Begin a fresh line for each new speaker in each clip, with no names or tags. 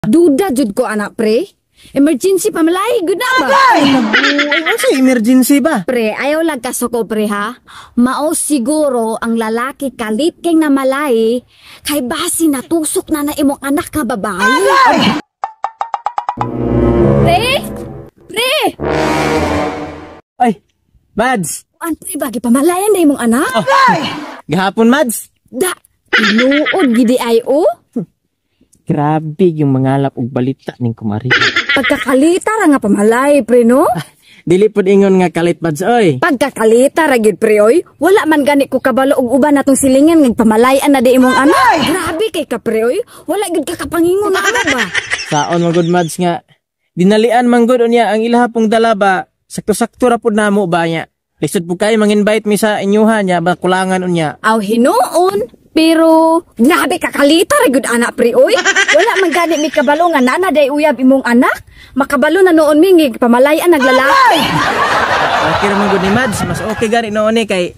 Duda jud ko, anak, pre. Emergency pamalay gud na ba?
Ay, unsa emergency ba?
Pre, ayaw lang kasuko, pre, ha. Mao siguro ang lalaki kalit kay namalay kay basi natusok na na imong anak nga babae. Pre! Pre!
Ay, Mads.
An, pre, bagi pamalayan na imong anak?
Oh, gahapon, Mads.
Da, tinuod gidi ay oh.
Grabe yung mangalap og balita ning kumari.
Pagkakalita ra nga pamalay, pre, no?
Dili pud ingon nga kalit, Mads, oy.
Pagkakalita ra gyud, pre, oy. Wala man gani ko kabalo og uban natong silingan nga pamalayan na di imong anak. Grabe kay ka, pre, oy. Wala gyud ka kapangingon na ano ba?
Saon man gud, Mads, nga dinalian man gud unya ang ilaha pong dala ba. Sakto-sakto ra pud namo ba niya. Lisod pud kay mang-invite mi sa inyuha niya ba, kulangan unya.
Aw, hinuon. Pero grabe kakalita ra gyud anak, pre, oy. Wala man gani mi kabalo nga nana day uyab imong anak. Makabalo na noon mi nga pamalayan naglalaki.
Okay ra man gud ni Mads, mas okay gani noon ni kay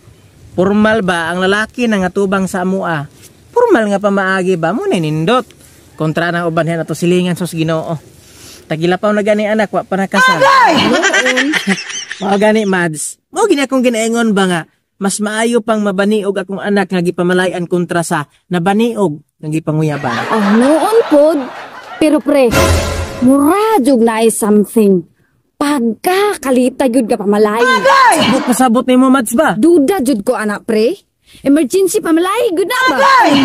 formal ba ang lalaki na nga tubang sa amoa. Formal nga pamaagi ba mo na nindot. Kontra na uban na to silingan sos Ginoo. Tagilapaw na gani anak, wa pa nakasal.
Noon.
Mao gani, Mads. Mao gini akong ginaingon ba nga mas maayo pang mabaniog akong anak nga gipamalayan kontra sa nabaniog nga gipanguyaban.
Oh, noon pod. Pero pre, mura jud na ay something. Pagkakalita gyud ka pamalay.
Sabot pasabot nimo, Mads, ba?
Duda jud ko, anak, pre. Emergency pamalay gud na ba?
Ay,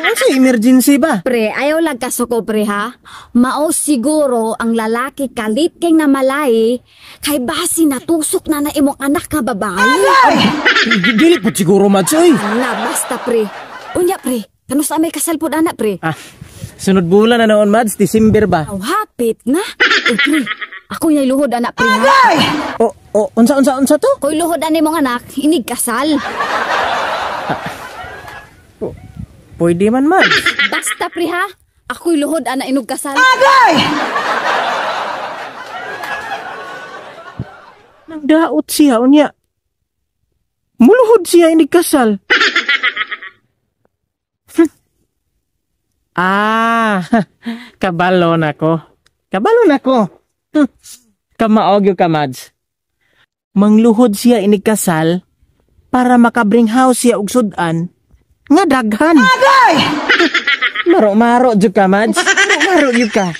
unsa emergency ba?
Pre, ayaw lang kasuko, pre, ha. Mao siguro ang lalaki kalit kay namalay kay basi natusok na na imong anak nga babae.
Dili pud siguro, Mads, oy.
Na, basta, pre. Unya, pre, kanus may kasal pud anak, pre?
Ah, sunod bulan na noon, Mads, December ba?
Aw, hapit na. Uy, pre, ako yung luhod anak, pre, ha.
O, o, unsa unsa unsa to?
Ko'y luhod ani mong anak, inig kasal.
Pwede man, Mads.
Basta, pre, ha. Ako'y luhod ana inog kasal.
Nang daot siya unya. Muluhod siya inig kasal. Ah, kabalo na ko. Kabalo na ko. Kamaog yung ka, Mads. Mangluhod siya inig kasal para makabring house siya og sudan nga daghan. Maro-maro jud ka, Mads. Maro-maro jud ka.